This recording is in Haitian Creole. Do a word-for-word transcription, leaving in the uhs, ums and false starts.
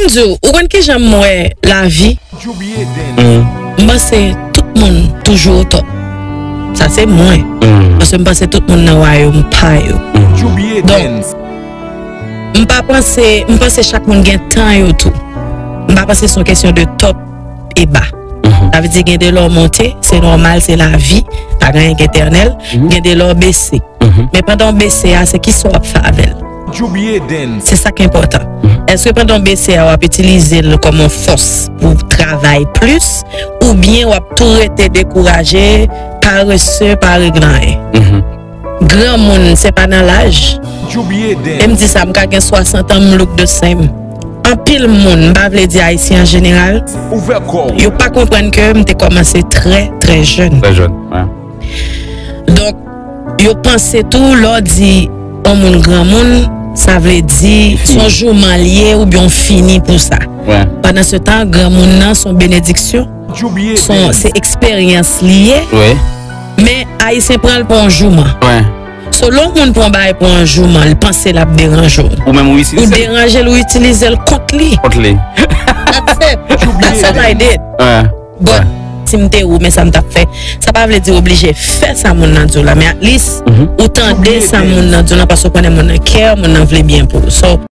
M di w, ou konn kijan m wè lavi? M panse tout moun toujou otò. Sa se mwen. Paske m panse tout moun nan wayòm pa yo. Donk, m pa panse, m panse chak moun gen tan yo tou. M pa panse se yon kesyon de top e ba. Sa vle di gen de lè w monte, se nòmal, se lavi, pa gen anyen ki etènèl, gen de lè w bese. Men pandan w bese a, se kisa w ap fè avè l? Se sa ki enpòtan. Èske pandan w bese a, w ap itilize l kòm yon fòs pou w travay plis, oubyen w ap tou rete dekouraje, parese, pa regle anyen? Granmoun, se pa nan laj. E m di sa, m ka gen swasant an, m look the same. Anpil moun, m pa vle di Ayisyen an jeneral, yo pa konprann ke m te kòmanse trè, trè jèn. Trè jèn, wi. Donk, yo panse tou, lè w di yon moun granmoun, sa vle di se yon jouman l ye oubyen yon fini pou sa. Pandansetan, granmoun nan se yon benediksyon, se yon, se eksperyans li ye. Men, Ayisyen pran l pou yon jouman. So, lè yon moun pran yon bagay pou yon jouman, li panse l ap deranje w. Ou menm ou itilize l. Ou deranje l, ou itilize l kont li. Kont li. That's it. That's all I did. But, si m te ou, men sa m t ap fè. Sa pa vle di w oblije fè sa moun nan di w la, men at least, ou tande sa moun nan di w la, paske w konnen moun nan care, moun nan vle byen pou ou. So,